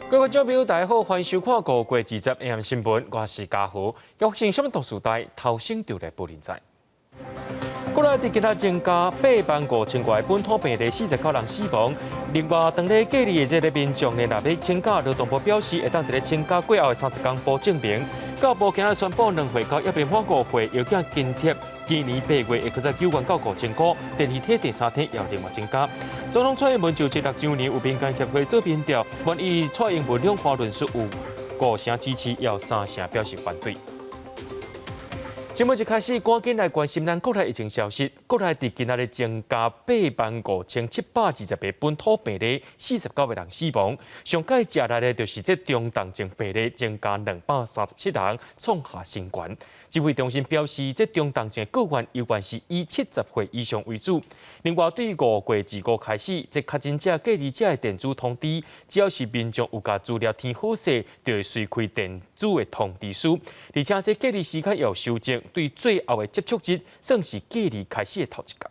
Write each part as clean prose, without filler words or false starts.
各位觀眾朋友，大家好，歡迎收看5月20 AM 新聞，我是嘉豪。國際新聞同時代頭先就來報您知。國內佇今仔增加8萬5千外本土病例，49人死亡。另外，當咧隔離的這个民眾呢，若欲請假，勞動部表示會當佇咧請假過後的30工補證明。教育部今仔宣布2歲到猶未滿5歲嬰兒津貼，今年8月會閣再9元到5000箍，第二梯、第三梯也另外增加。總統蔡英文就職6週年，有民間協會做民調，滿意蔡英文兩岸論述有五成支持，有三成表示反對。新聞一開始，趕緊來關心咱國內疫情消息。國內佇今仔日增加85,720個本土病例，49個人死亡。上蓋食力的就是這中重症病例增加237人，創下新高。指揮中心表示，這中重症個案猶原是以70歲以上為主。另外，對5月25開始，這確診者隔離者的電子通知，只要是民眾有共資料填好勢，就會隨開電子的通知書。而且，這隔離時間有修正，對最後的接觸日算是隔離開始的頭一工。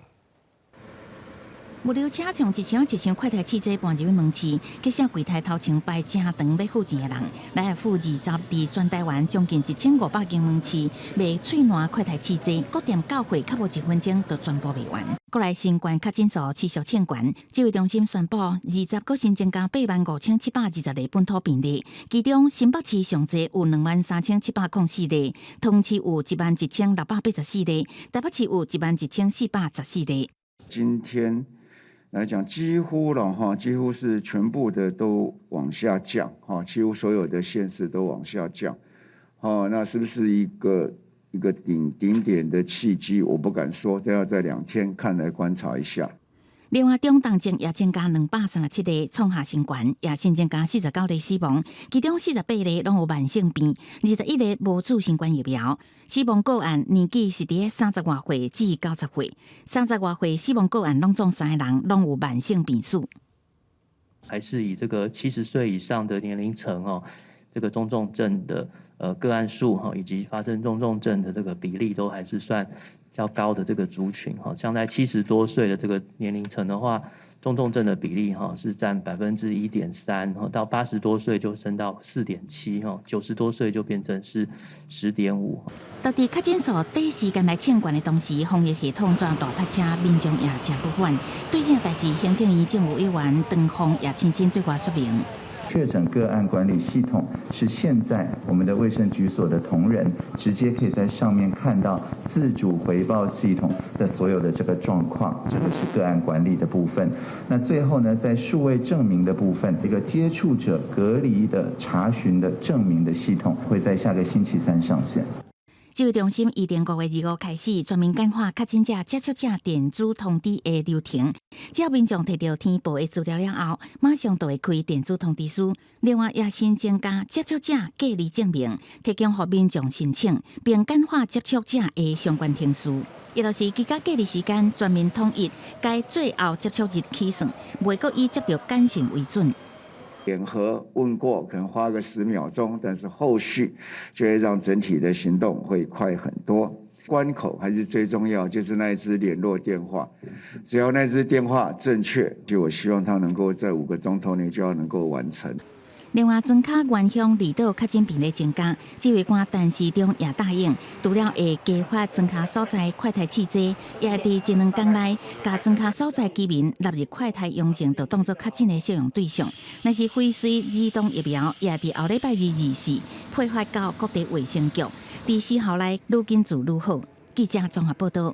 物流車將一箱一箱快篩試劑搬入去門市，結果櫃台頭前排誠長欲付錢的人，來付20佇全台灣將近1500間門市賣喙瀾快篩試劑，各店到貨較無一分鐘就全部賣完。國內新冠確診數持續衝懸，指揮中心宣布20閣新增加85,720例本土病例，其中新北市上濟有23,704例，桃園市有11,684例，台北市有11,414例。今天來講，幾乎了哈，幾乎是全部的都往下降，哈，幾乎所有的縣市都往下降，哦，那是不是一個一個頂點的契機？我不敢說，都要再2天看來觀察一下。另外，中重症也增加237例，創下新高，也新增加49例死亡，其中48例攏有慢性病，21个無注新冠疫苗。死亡個案年紀是佇30外歲至90歲，30外歲死亡個案攏總三個人攏有慢性病史。還是以這個70歲以上的年齡層哦，這個中重症的個案數哈，以及發生中重症的這個比例都還是算較高的這個族群哈，像在70多歲的這個年齡層的話，中重症的比例哈是佔1.3%，到80多歲就升到4.7哈，90多歲就變成是10.5。到底確診數短時間來衝懸的同時，防疫系統轉大塞車，民眾也誠不滿。對這代誌，行政院政務委員唐鳳也親身對外說明。確診個案管理系統是現在我們的衛生局所的同仁直接可以在上面看到自主回報系統的所有的這個狀況，這個是個案管理的部分。那最後呢，在數位證明的部分，一個接觸者隔離的查詢的證明的系統會在下個星期三上線。指揮中心預定5月25開始全面簡化確診者接觸者電子通知的流程，只要民眾提著填報的資料了後，馬上就會開電子通知書。另外，也新增加接觸者隔離證明，提供予民眾申請，並簡化接觸者的相關程序。也就是居家隔離時間全面統一，改最後接觸日起算，袂閣以接著簡訊為準。聯合問過，可能花個10秒鐘，但是後續就會讓整體的行動會快很多。關口還是最重要，就是那一支聯絡電話，只要那支電話正確，就我希望他能夠在5個鐘頭內就要能夠完成。另外，莊跤原鄉離島確診病例增加，指揮官陳時中也答應，除了會加發莊跤所在快篩試劑，也會佇一兩工內，共莊跤所在居民納入快篩陽性，就當作確診的適用對象。若是輝瑞兒童疫苗，也佇後禮拜二、二四配發到各地衛生局，佇4號內愈緊做愈好。記者綜合報道。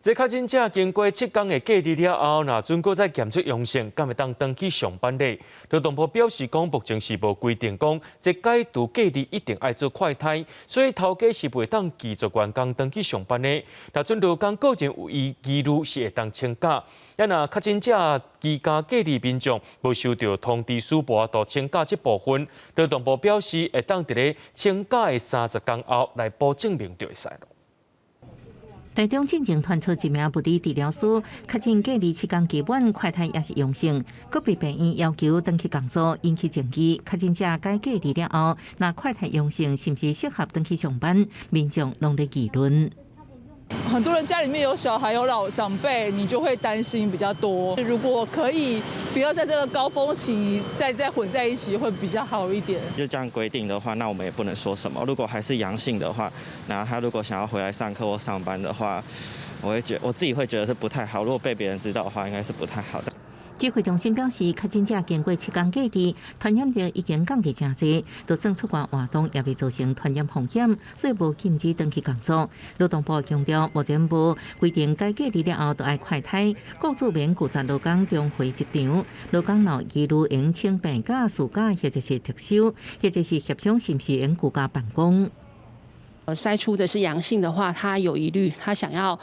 這確診者經過7工的隔離了後，若準閣再檢出陽性，敢會當轉去上班咧？勞動部表示講，目前是無規定講，這解除隔離一定愛做快篩，所以頭家是袂當拒絕員工轉去上班的。若準勞工個人有疑慮，是會當請假。啊若確診者居家隔離民眾無收到通知書，無法度請假這部分，勞動部表示會當佇咧請假的30工後來補證明就會使囉。台中進前傳出一名物理治療師確診隔離7工期滿，快篩也是陽性，閣被病院要求轉去工作，引起爭議。確診者解隔離了後，若快篩陽性，是毋是適合轉去上班？民眾攏咧議論。很多人家裡面有小孩有老長輩，你就會擔心比較多。如果可以不要在這個高峰期再混在一起，會比較好一點。就這樣規定的話，那我們也不能說什麼。如果還是陽性的話，那他如果想要回來上課或上班的話，我自己會覺得是不太好。如果被別人知道的話，應該是不太好的。指揮中心表示，確診者經過7天隔離，傳染力已經降低誠濟，就算出外活動也袂造成傳染風險，所以無禁止轉去工作。勞動部強調，目前無規定該隔離了後就愛快篩，雇主免拒絕勞工重回職場。勞工若疑慮應請病假、事假或者是特休，或者是協商是毋是應居家辦公。篩出的是陽性的話，他有疑慮，他想要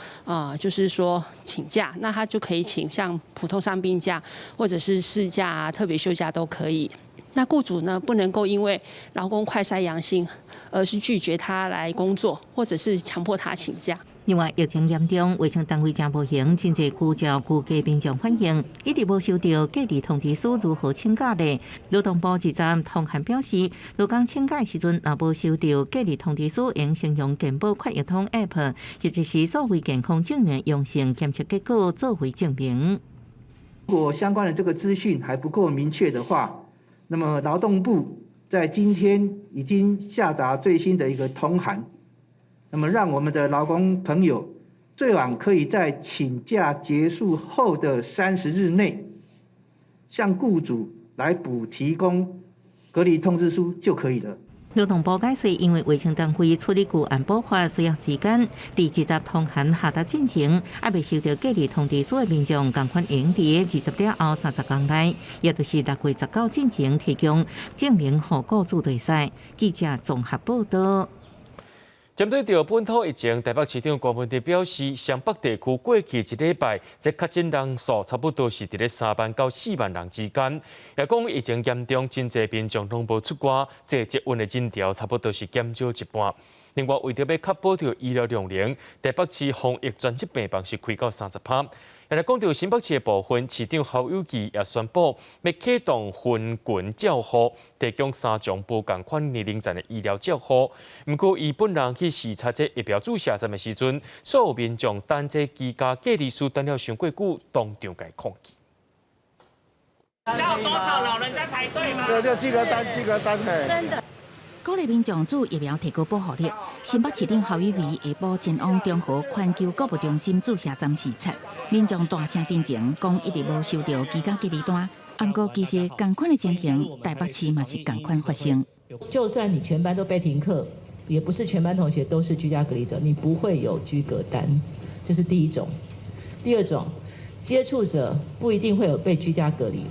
就是說請假，那他就可以請像普通傷病假，或者是事假啊、特別休假都可以。那雇主呢，不能夠因為勞工快篩陽性，而是拒絕他來工作，或者是強迫他請假。另外，疫情嚴重，衛生單位誠無閒，真濟居照居家民眾反映，一直無收著隔離通知書，如何請假呢？勞動部二十通函表示，勞工請假時陣，若無收著隔離通知書，應先用健保快易通 App，或者是數位健康證明陽性檢測結果作為證明。如果相關的這個資訊還不夠明確的話，那麼勞動部在今天已經下達最新的一個通函。那麼，讓我們的勞工朋友最晚可以在請假結束後的30日內，向雇主來補提供隔離通知書就可以了。勞動部解釋，因為衛生單位處理個案補發需要時間，佇二十通函下達進前，猶未收著隔離通知書的民眾，仝款會佇20了後30天內，也就是6月19進前提供證明予雇主就會使。記者綜合報道。針對著本土疫情，台北市長柯文哲表示，雙北地區過去一禮拜，這確診人數差不多是佇咧3萬到4萬人之間。也講疫情嚴重，真濟民眾攏無出外，坐捷運的人潮差不多是減少一半。另外，為著欲確保著醫療量能，台北市防疫專責病房是開到30趴。也來講著新北市的部分，市長侯友宜也宣布欲啟動分群照護，提供三種無仝款年齡層的醫療照護。毋過，伊本人去視察這疫苗注射站的時陣，所有民眾等這居家隔離師等了傷過久，當場共抗議。知道多少老人在排隊嗎？對，就記個單，記個單，真的。鼓勵民眾注疫苗提高保護力。新北市長侯友宜下晡前往中和環球購物中心注射站視察，民眾大聲陳情，講一直無收著居家隔離單。毋過其實仝款的情形，台北市嘛是仝款發生。就算你全班都被停課，也不是全班同學都是居家隔離者，你不會有居隔單，這是第一種。第二種，接觸者不一定會有被居家隔離，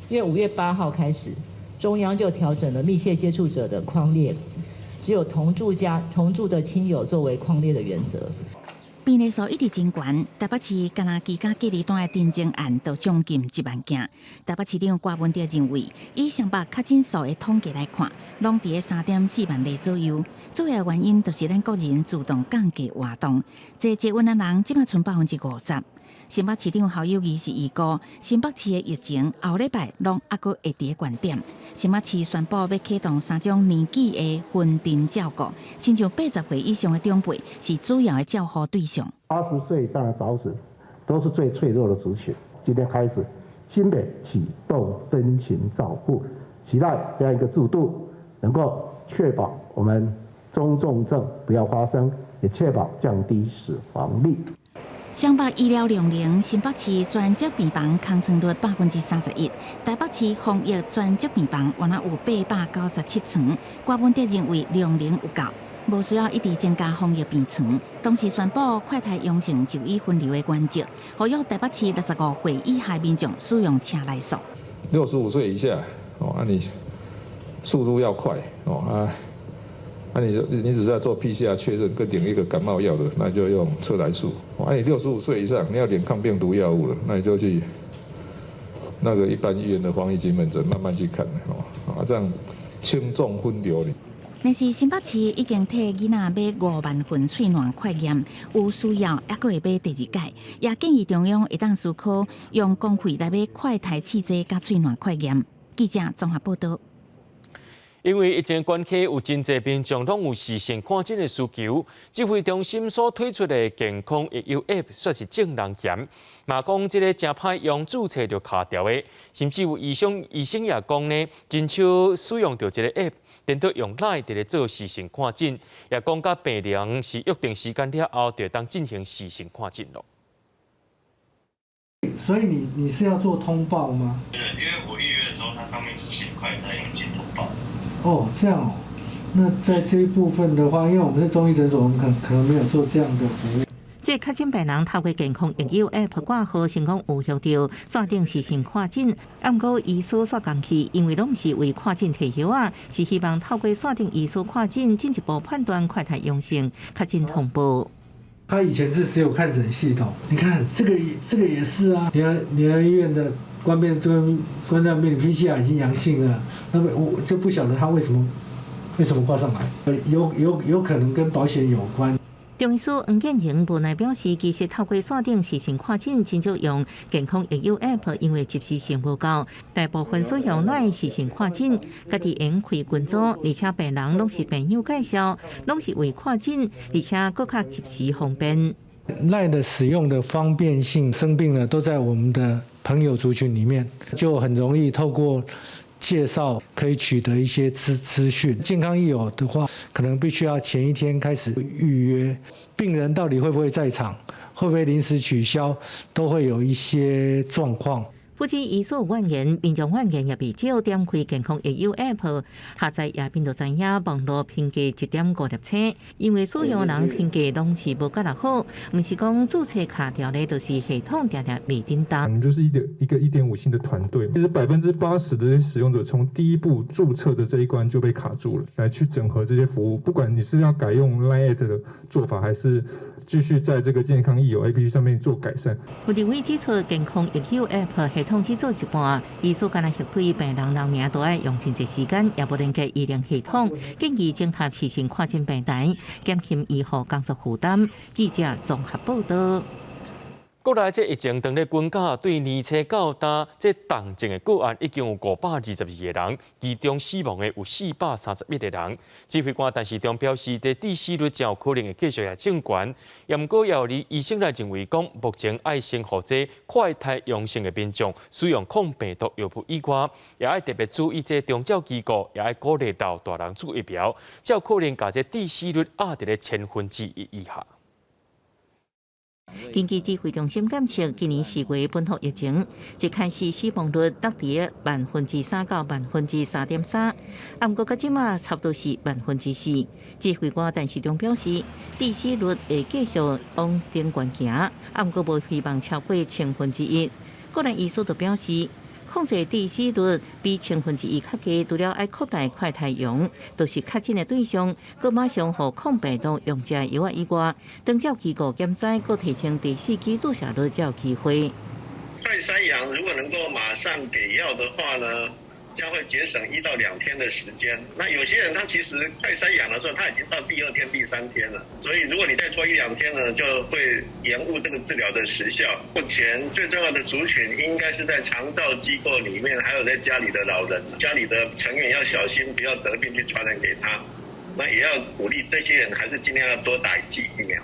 因為5月8號開始，中央就調整了密切接觸者的匡列，只有同住家同住的親友作為匡列的原則。病例數一直真懸，台北市干焦居家隔離單的陳情案就將近1萬件。台北市長柯文哲認為，以雙北確診數的統計來看，攏佇咧3.4萬例左右。主要原因就是咱國人自動降低活動，坐捷運的人這馬賰50%。新北市長侯友宜是預估，新北市的疫情後禮拜攏猶閣會佇咧懸點。新北市宣布欲啟動三種年紀的分陣照顧，親像80歲以上的長輩是主要的照護對象。80歲以上的長者都是最脆弱的族群。今天開始，新北啟動分群照護，期待這樣一個制度能夠確保我們中重症不要發生，也確保降低死亡率。雙北醫療量能，新北市專責病房空床率31%，台北市防疫專責病房原來有897床。郭文哲認為量能有夠，無需要一直增加防疫病床。同時宣布快篩陽性就醫分流的原則，呼籲台北市65歲以下民眾使用車來溯。65歲以下，哦，啊你速度要快，哦啊。那你只是要做 PCR 確認跟領一個感冒藥的，那就用車來速。啊，你65歲以上，你要領抗病毒藥物了，那你就去那個一般醫院的防疫金門診慢慢去看，哦，啊，這樣輕重分流。但是新北市已經替囡仔買5萬份喙瀾快驗，有需要猶閣會買第二擺，也建議中央會當思考用公費來買快篩試劑佮喙瀾快驗。記者綜合報道。因為疫情關係，有真濟民眾攏有視訊看診的需求。指揮中心所推出的健康益友 App 算是眾人嫌，嘛講這个誠歹用，註冊就卡著的，甚至有醫生醫生也講呢，真少使用著這个 App，顛倒用 LINE 佇咧做視訊看診，也講佮病人是約定時間了後，就會當進行視訊看診囉。所以你是要做通報嗎？對，因為我預約的時候，它上面是寫快篩陽性通報。哦，這樣哦，那在這一部分的話，因為我們是中醫診所，我們可能沒有做這樣的服務。這確診病人透過健康益友 App 掛號，成功有效著線頂視訊看診。毋過醫師煞共去，因為攏是為看診提藥仔，是希望透過線頂醫師看診，進一步判斷快篩陽性，確診通報。他以前是只有看診系統，你看這個也是啊，聯合醫院的冠狀病毒 PCR 已經陽性了，那麼我就不曉得他為什麼掛上來，有可能跟保險有關。中醫師黃建榮無奈表示，其實透過線頂視訊看診，真少用健康益友 App，因為及時性無夠。大部分使用 LINE 視訊看診，家己會開群組，而且病人攏是朋友介紹，攏是為看診，而且閣較及時方便。 LINE 的使用的方便性，生病了都在我們的朋友族群裡面，就很容易透過介紹可以取得一些資訊。健康益友的話，可能必須要前一天開始預約，病人到底會不會在場，會不會臨時取消，都會有一些狀況。不止醫師怨言，民眾怨言也袂少。點開健康益友 App，下載頁面就知影網路評價1.5粒星，因為使用人評價攏是無甲落好，毋是講註冊卡著咧，就是系統定定袂振動。我們就是一個1.5星的團隊，其實80%的這些使用者從第一步註冊的這一關就被卡住了，來去整合這些服務，不管你是要改用 LINE@ 的做法，還是繼續在這個健康益友 APP 上面做改善。有立委指出，健康益友 App 系統只做一半，醫師干焦核對病人人名都愛用真濟時間，也無連結醫療系統，建議整合視訊看診平台，減輕醫護工作負擔。記者綜合報道。國內這疫情當咧滾絞，對年初到今，這重症的個案已經有522個人，其中死亡的有431個人。指揮官陳時中表示，這致死率真有可能會繼續來增懸。也毋過，也有醫生來認為講，目前愛先予這快篩陽性的民眾使用抗病毒藥物以外，也愛特別注意這長照機構，也愛鼓勵老大人注疫苗，才有可能共這致死率壓佇咧1/1000以下。根據指揮中心監測，今年4月本土疫情一開始死亡率落佇3%到3.3%，毋過到這馬差不多是4%。指揮官陳時中表示，致死率會繼續往頂懸行，毋過無希望超過1/1000。個人醫師就表示，控制致死率比1/1000較低，除了愛擴大快篩陽，就是確診的對象，閣馬上予抗病毒用這藥仔以外，長照機構檢災，閣提升第四劑注射率才有機會。快篩陽如果能夠馬上給藥的話呢，將會節省1到2天的時間。那有些人他其實快篩陽的時候，他已經到第二天、第三天了。所以如果你再拖一兩天呢，就會延誤這個治療的時效。目前最重要的族群應該是在長照機構裡面，還有在家裡的老人，家裡的成員要小心，不要得病去傳染給他。那也要鼓勵這些人，還是盡量要多打一劑疫苗。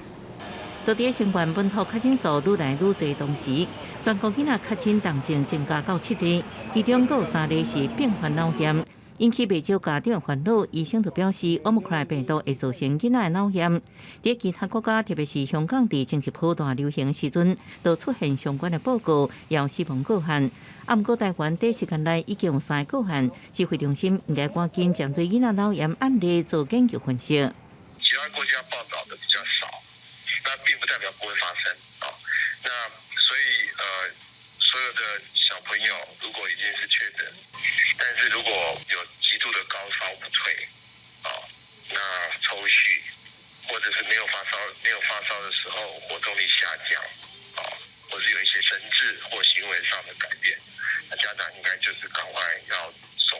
到底新冠本土確診數愈來愈濟，同時全國囡仔確診重症增加到七例，其中閣有三例是併發腦炎，引起袂少家長煩惱。醫生就表示，Omicron 病毒會造成囡仔的腦炎。佇其他國家，特別是香港，佇前一波大流行時陣，都出現相關的報告，也有死亡個案。毋過台灣短時間內已經有三個個案，指揮中心應該趕緊針對囡仔腦炎案例做研究分析。其他國家報道的比較少。那並不代表不會發生啊，那所以所有的小朋友如果已經是確診，但是如果有極度的高燒不退啊，那抽搐，或者是沒有發燒的時候活動力下降啊，或者有一些神志或行為上的改變，那家長應該就是趕快要送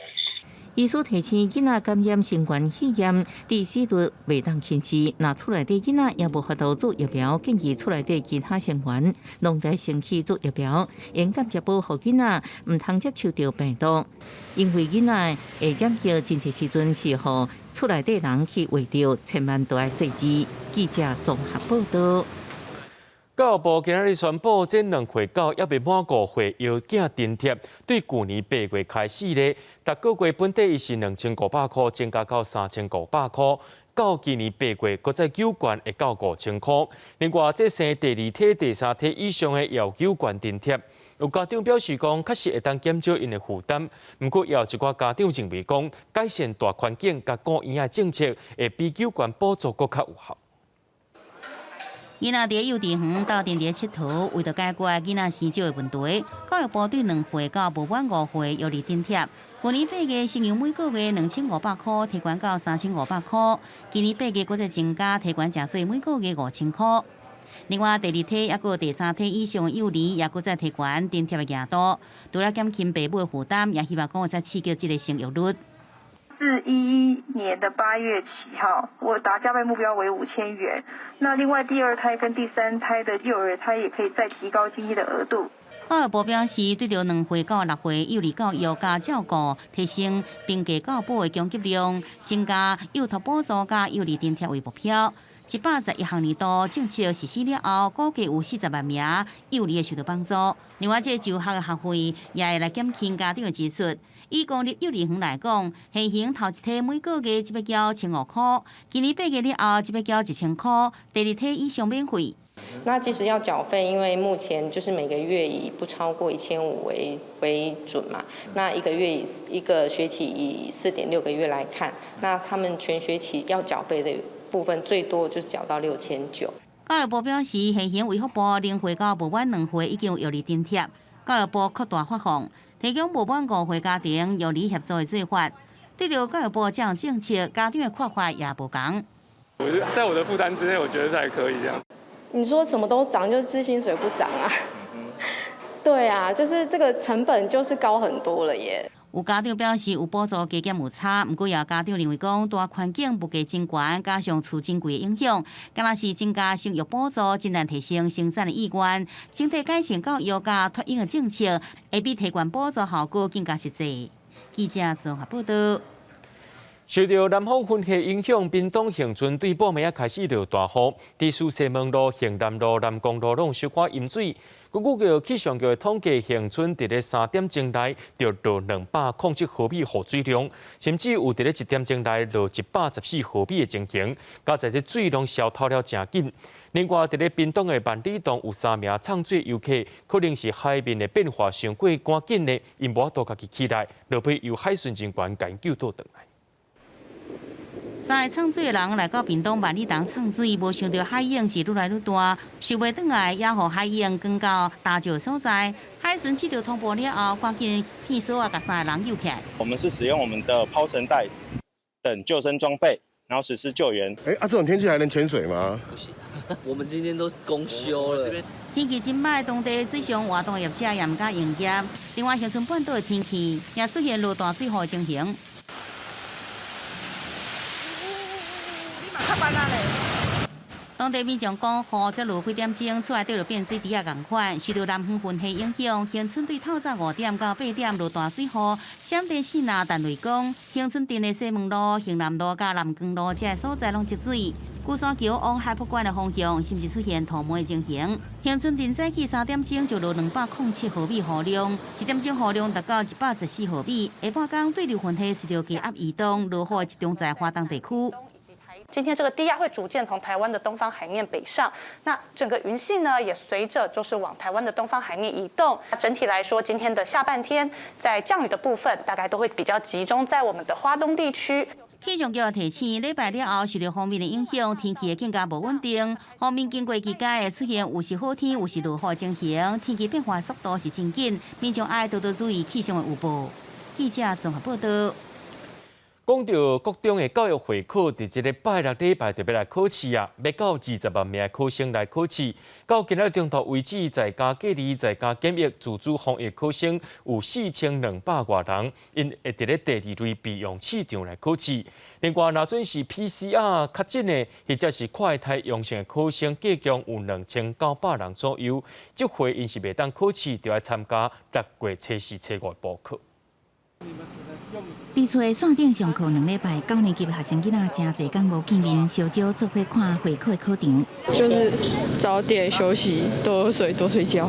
醫。醫師提醒囡仔感染新冠肺炎，致死率袂當輕視。若厝內底囡仔猶無法度注疫苗，建議厝內底其他成員攏該先去注疫苗，用間接保護囡仔毋通接觸著病毒。因為囡仔會染疫，真濟時陣是予厝內底人去畫著，千萬著愛細緻。記者綜合報道。教育部今仔日宣布，這兩歲到猶未滿五歲幼囝津貼，對舊年八月開始咧，逐個月本底伊是兩千五百箍，增加到三千五百箍。到今年八月，閣再加懸會到五千箍。另外，這生第二胎、第三胎以上的也有加懸津貼。有家長表示講，確實會當減少𪜶的負擔。毋過，也有一寡家長認為講，改善大環境佮顧嬰仔政策，會比加懸補助閣較有效。囡仔佇幼稚園鬥陣佇𨑨迌，為著解決囡仔生少的問題，教育部對兩歲到無滿五歲幼兒津貼，舊年八月先由每個月兩千五百箍提懸到三千五百箍，今年八月閣再增加提懸成做每個月五千箍。另外，第二胎抑閣第三胎以上的幼兒也閣再提懸津貼的額度，除了減輕爸母的負擔，也希望講會使刺激這个生育率。自11年的8月起，哈，我達加倍目標為5000元。那另外第二胎跟第三胎的幼兒，他也可以再提高津貼的額度。教育部表示，對著兩歲到六歲幼兒教育佮照顧，提升平價教保的供給量，增加幼托補助佮幼兒津貼為目標。111學年度政策實施了後，估計有40萬名幼兒會受到幫助。另外，這個就學的學費也會來減輕家長的支出。以公立幼兒園來講，現行頭一胎每個月只欲繳千五箍，今年八月了後只欲繳一千箍，第二胎以上免費。那即使要繳費，因為目前就是每個月以不超過1500為準嘛。那一個月以一個學期以4.6個月來看，那他們全學期要繳費的部分最多就是繳到6900。教育部表示，現行衛福部零歲到無滿兩歲已經有幼兒津貼，教育部擴大發放，提供無滿五歲家庭幼兒協助的做法。對著教育部這項政策，家長的看法也無仝。我覺得在我的負擔之內，我覺得是還可以這樣。你說什麼都漲，就是薪水不漲啊？對啊，就是這個成本就是高很多了耶。有家長表示有補助加減有差，毋過也有家長認為講大環境物價真懸，加上厝真貴的影響，敢若是增加生育補助，真難提升生產的意願。整體改善教育佮托嬰的政策，會比提懸補助效果更加實際。記者綜合報道。受著南方雲系影響，屏東恆春對半暝仔開始落大雨，佇蘇西門路、興南路、南光路攏小可淹水。根據氣象局的統計，恆春佇咧三點鐘內就落207毫米雨水量，甚至有佇咧一點鐘內落114毫米的情形，加在這水攏消透了誠緊。另外，佇咧屏東的萬里洞有三名藏水遊客，可能是海面的變化傷過趕緊咧，𪜶無法度家己起來，落尾由海巡人員共救倒轉來。三个藏水的人來到屏東萬里洞藏水，無想著海湧是愈來愈大，受袂轉來，也予海湧捲到礁石所在。海巡接著通報了後，趕緊片索仔共三个人救起來。我們是使用我們的拋繩帶等救生裝備，然後實施救援。哎啊，這種天氣還能潛水嗎？不行，我們今天都公休了。天氣真䆀，當地水上活動業者也毋敢營業。另外，恆春半島的天氣也出現落大水雨的情形。當地民眾講，雨才落幾點鐘，厝內底就變水池仔仝款。受著南方雲系影響，恆春對透早五點到八點落大水雨。閃電四若彈雷公，恆春鎮的西門路、興南路佮南光路這个所在攏積水。龜山橋往海博館的方向，甚至出現塗膜的情形。恆春鎮早起三點鐘就落207毫米雨量，一點鐘雨量達到114毫米。下半工對流雲系隨著低壓移動，落雨集中在花東地區。今天這個低壓會逐漸從台灣的東方海面北上，那整個雲系呢也隨著就是往台灣的東方海面移動。整體來說，今天的下半天在降雨的部分，大概都會比較集中在我們的花東地區。氣象局提醒，禮拜了後受著鋒面的影響，天氣會更加無穩定。鋒面經過期間會出現有時好天，有時落雨情形，天氣變化速度是真緊，民眾愛多多注意氣象的預報。記者綜合報道。講到國中的教育會考，佇這个拜六禮拜就欲來考試啊，欲到20萬名的考生來考試。到今仔中晝為止，在家隔離、在家檢疫、自主防疫考生有4200外人，𪜶會佇咧第二類備用試場來考試。另外，若準是 PCR 確診的，或者是快篩陽性的考生，計共有2900人左右。這回𪜶是袂當考試，就愛參加六月初四、初五補考。佇厝線頂上課兩禮拜，九年級的學生囡仔誠濟工無見面，相招做伙看會考的考場。就是早點休息，多喝水，多睡覺。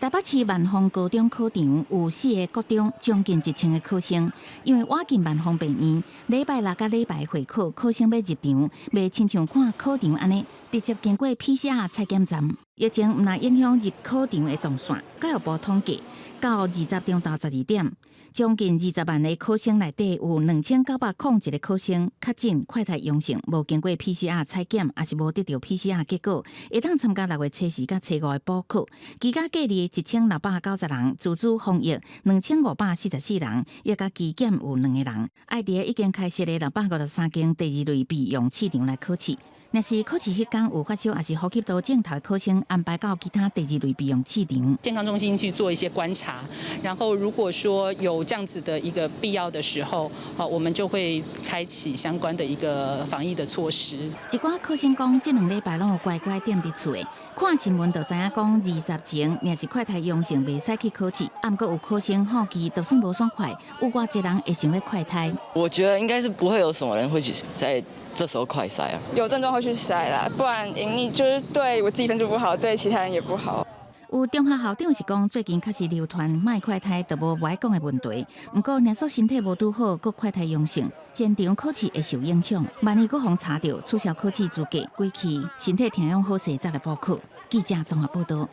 台北市萬芳高中考場有四个國中，將近1000个考生。因為倚近萬芳病院，禮拜六佮禮拜會考，考生欲入場，袂親像看考場按呢，直接經過 PCR 採檢站。疫情毋但影響入考場的動線。教育部統計，到20中晝12點，將近20萬个考生內底有2901個考生確診快篩陽性，無經過 PCR 採檢，抑是無得著 PCR 結果，會當參加六月初四佮初五的補考。居家隔離1690人，自主防疫2544人，抑佮機檢有兩个人，愛佇已經開設的653間第二類備用試場來考試。若是考試彼工有發燒，抑是呼吸道症頭的考生，安排到其他第二類備用試場。健康中心去做一些觀察，然後如果說有這樣子的一個必要的時候，我們就會開啟相關的一個防疫的措施。一寡考生講，這兩禮拜攏有乖乖踮佇厝的，看新聞就知影講20前若是快篩陽性，袂使去考試。毋過有考生好奇，就算無煞快，有偌濟人會想欲快篩。我覺得應該是不會有什麼人會去在這時候快篩啊。有症狀會去篩啦，不然隱匿就是對我自己分數不好，對其他人也不好。有中學校長是講，最近確實流傳莫快篩就無愛講的問題。毋過，若說身體無拄好，閣快篩陽性，現場考試會受影響。萬一閣予查著，取消考試資格，歸去身體調養好勢再來補考。記者綜合報導。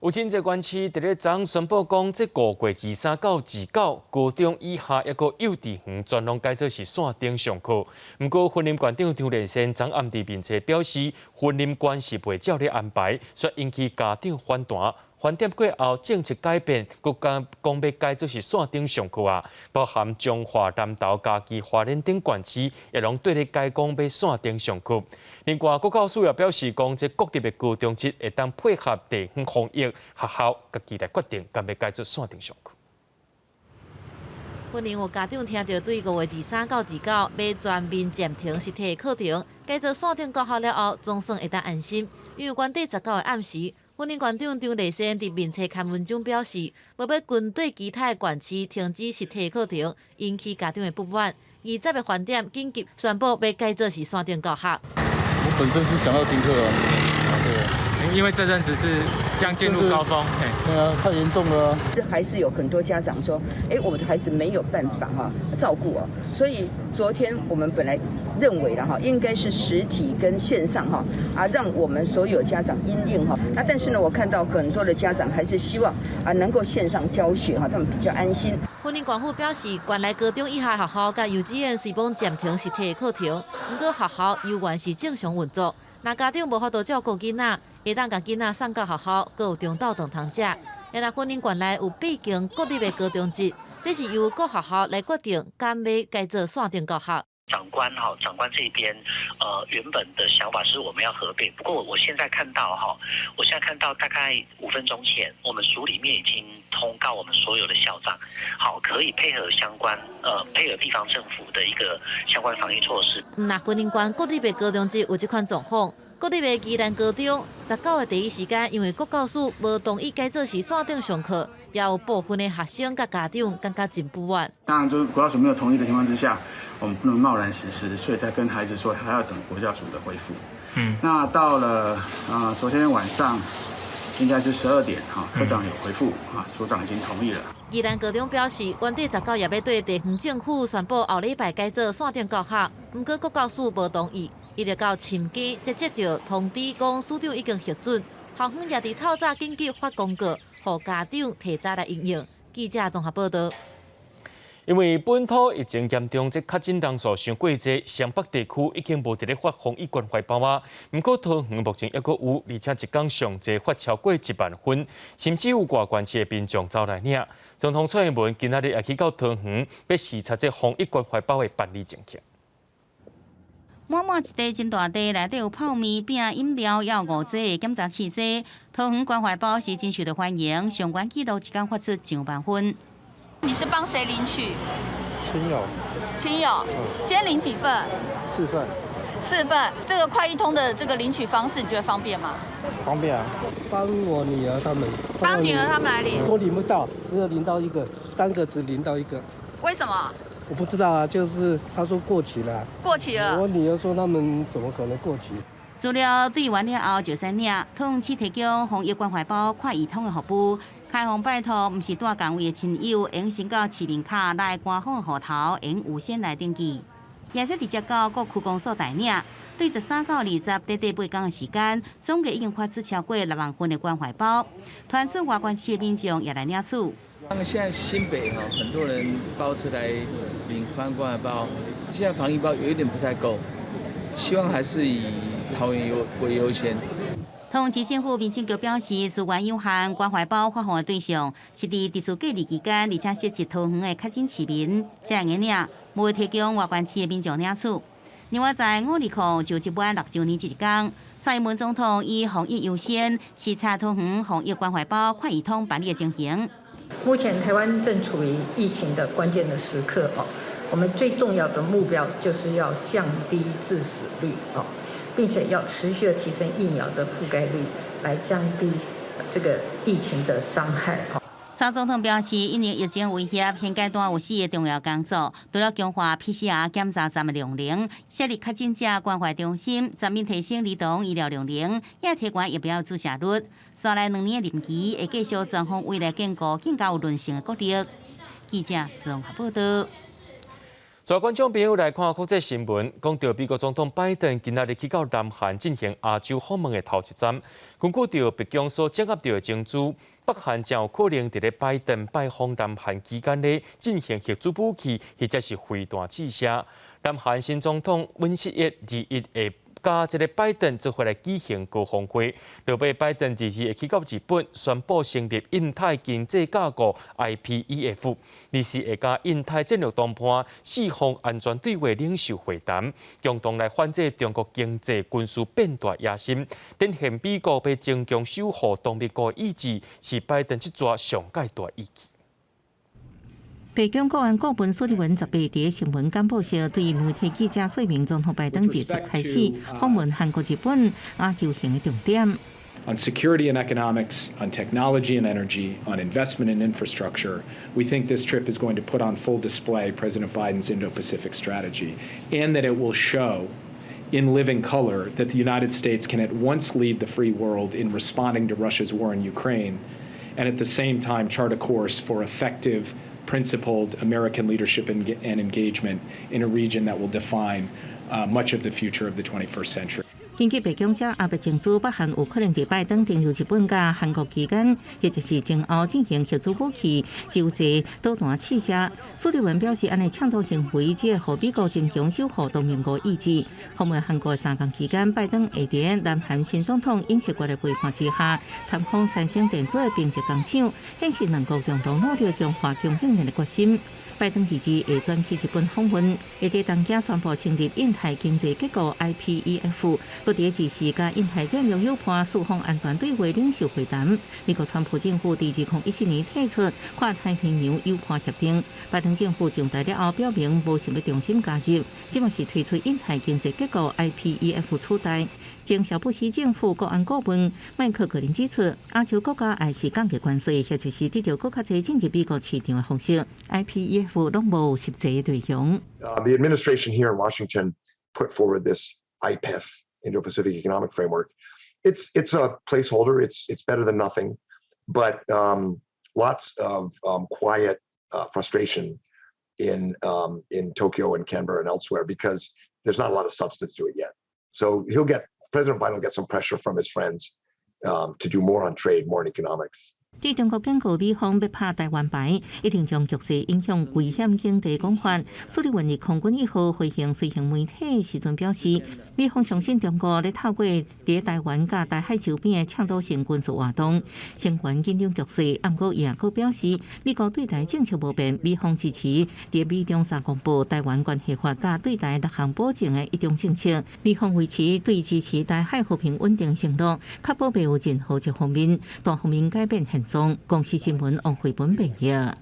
有真濟縣市佇咧昨宣布講，這5月23到29，高中以下抑閣幼稚園全攏改做是線頂上課。毋過，雲林縣長張麗善昨暗佇面冊表示，雲林縣是袂照咧安排，煞引起家長反彈。翻點過後，政策改變，閣講講欲改做是線頂上課啊，包含彰化、南投、嘉義、花蓮等縣市，也攏綴咧改講欲線頂上課。另外，國教署也表示，講這國立的高中職會當配合地方防疫，學校家己來決定，敢欲改做線頂上課。雲林有家長聽著對5月23到29欲全面暫停實體課程，改做線頂教學了後，總算會當安心。因為原底19的暗時，雲林縣長張麗善佇面冊刊文中表示，無欲針對其他的縣市停止實體課程，引起家長的不滿。20的翻點緊急宣布欲改做是線頂教學。我本身是想要停課啊，對，因為這陣子是將進入高峰，對啊，太嚴重了。這還是有很多家長說，哎，我們的孩子沒有辦法哈照顧哦，所以昨天我們本來認為了哈，應該是實體跟線上哈啊，讓我們所有家長因應哈。那但是呢，我看到很多的家長還是希望啊能夠線上教學哈，他們比較安心。雲林縣府表示，縣內高中以下學校佮幼稚園雖罔暫停實體課程，毋過學校猶原是正常運作。若家長無法度照顧囡仔，會當共囡仔送到學校，閣有中晝頓通食。若雲林縣內有八間國立的高中職，這是由各學校來決定，敢欲改做線頂教學。長官哈，長官這邊，原本的想法是我們要合併，不過我現在看到哈，我現在看到大概5分鐘前，我們署裡面已經通告我們所有的校長，好，可以配合相關，配合地方政府的一個相關防疫措施。那雲林縣國立的高中職有這款狀況，國立的宜蘭高中19的第一時間，因為國教署無同意改做是線頂上課，也有部分的學生佮家長感覺真不滿。當然，就是國教署沒有同意的情況之下，我們不能貿然實施，所以才跟孩子說還要等國教署的回復。那到了昨天晚上應該是12點哈，科長有回復啊，署長已經同意了。宜蘭高中表示，原底19也欲對地方政府宣布後禮拜改做線頂教學，毋過國教署無同意，一直到深更才接著通知講署長已經核准，校方也佇透早緊急發公告，予家長提早來因應。記者綜合報導。因為本土疫情嚴重，這確診人數傷過濟，雙北地區已經無佇咧發防疫關懷包啊。毋過桃園目前猶閣有，而且一工上濟發超過1萬份，甚至有外縣市的民眾走來領。總統蔡英文今仔日也去到桃園，欲視察這防疫關懷包的辦理情形。滿滿一袋真大袋，內底有泡麵、餅、飲料，猶有五劑的檢查試劑。桃園關懷包是真受到歡迎，上懸紀錄一工發出上萬份。你是幫誰領取？親友。親友，今天領幾份？四份。四份，這個快易通的這個領取方式，你覺得方便嗎？方便啊。幫我女兒他們。幫女兒他們來領。我領不到，只有領到一個，三個只領到一個。為什麼？我不知道啊，就是他說過期了。過期了。我女兒說他們怎麼可能過期？資料對完了後就使領，桃園市提供防疫關懷包快易通的服務。開放拜託，毋是蹛仝位的親友，會先到市民卡來官方戶頭，會預先來登記。也是直接到各區公所代領。對13到20，短短8工的時間，總計已經發出超過6萬份的關懷包。傳出外縣市的民眾也來領取。那個現在新北哈，很多人包車來領關懷包，現在防疫包有一點不太夠，希望還是以桃園優為優先。桃園市政府民政局表示，資源有限，關懷包發放的對象是佇特殊隔離期間，而且設置桃園的確診市民，才會領，無提供外縣市的民眾領取。另外，在520就職滿6週年這一天，蔡英文總統以防疫優先，視察桃園防疫關懷包快易通辦理的情形。目前台灣正處於疫情的關鍵的時刻哦，我們最重要的目標就是要降低致死率哦，並且要持續的提升疫苗的覆蓋率，來降低這個疫情的傷害。蔡總統表示，因應疫情威脅，現階段有四個重要工作，除了強化 PCR 檢查站的量能，設立確診者關懷中心，全面提升兒童醫療量能，也提懸疫苗注射率。紲來2年的任期，會繼續全方位來建構更加有韌性的國力。記者綜合報道。在觀眾朋友來看國際新聞，講到美國總統拜登今仔日去到南韓進行亞洲訪問的頭一站，根據著白宮所掌握著的情資，北韓真有可能佇咧拜登拜訪南韓期間咧進行核子武器或者是飛彈試射。南韓新總統尹錫悅21會佮這个拜登做伙來舉行高峰會，落尾拜登22會去到日本宣布成立印太經濟架構 IPEF，24會佮印太戰略談判四方安全對話領袖會談，共同來反制中國經濟軍事變大野心，展現美國欲增強守護同盟國意志，是拜登這逝上蓋大意義。白宮國安顧問蘇利文18佇新聞簡報時，對媒體記者說明，總統拜登20開始訪問韓國、日本、亞洲行的重點。 On security and economics, on technology and energy, on investment and infrastructure, we think this trip is going to put on full display President Biden's Indo-Pacific strategy, and that it will show in living color that the United States can at once lead the free world in responding to Russia's war in Ukraine, and at the same time chart a course for effective, principled American leadership and engagement in a region that will define much of the future of the 21st century. 根據白宮掌握的情資，北韓有可能佇拜登登陸日本佮韓國期間，或者是前後進行核子武器、洲際導彈試射。蘇利文表示，按呢衝突行為只會予美國增強守護同盟國意志。訪問韓國3工期間，拜登會佇南韓新總統尹錫悅的陪伴之下，參訪三星電子的冰石工廠，顯示兩國共同努力強化供應鏈的決心。拜登二二會轉去日本訪問，會佇東京宣布成立印太經濟結構 IPEF，閣佇24佮印太戰略夥伴四方安全對話領袖會談。美國川普政府佇2014年退出跨太平洋友伴協定，拜登政府上台了後表明無想欲重新加入，這嘛是退出印太經濟結構 IPEF 取代。前小布希政府國安顧問麥克格林指出，亞洲國家愛是降低關稅，或者是得著閣較濟進入美國市場的方式，IPEF 攏無實際內容。 The administration here in Washington put forward this IPEF, Indo-Pacific Economic Framework. It's a placeholder. It's better than nothing, but lots of quiet frustration in Tokyo and Canberra and elsewhere because there's not a lot of substance to it yet. So he'll get President Biden will get some pressure from his friends to do more on trade, more on economics. 對中國警告美方欲拍台灣牌，一定將局勢影響危險境地講法。蘇利文佇空軍一號飛行隨行媒體時陣表示，美方相信中國咧透過佇台灣佮台海周邊的倡導性軍事活動，升懸緊張局勢。毋過伊也閣表示，美國對台政策無變，美方支持佇美中三公報、台灣關係法佮對台六項保證的一中政策。美方維持對支持台海和平穩定承諾，確保袂有任何一方面單方面改變現狀。公視新聞王惠本編譯。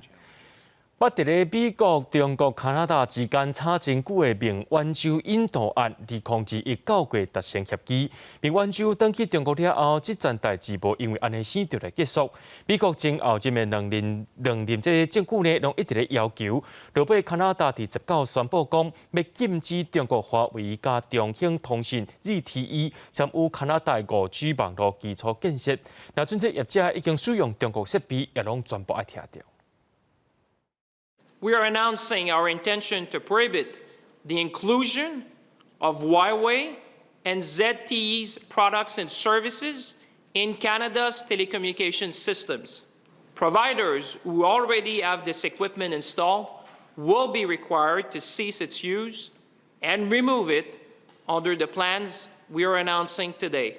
捌佇咧美國、中國、加拿大之間吵真久的孟晚舟引渡案，2021九月達成協議。孟晚舟轉去中國了後，這樁代誌無因為按呢生就來結束。美國前後任的兩任兩任這個政府呢，攏一直咧要求。落尾加拿大佇19宣布講，欲禁止中國華為佮中興通訊 ZTE 參與加拿大5G 網路基礎建設。若準這業者已經使用中國設備，也攏全部愛拆掉。 We are announcing our intention to prohibit the inclusion of Huawei and ZTE's products and services in Canada's telecommunications systems. Providers who already have this equipment installed will be required to cease its use and remove it under the plans we are announcing today.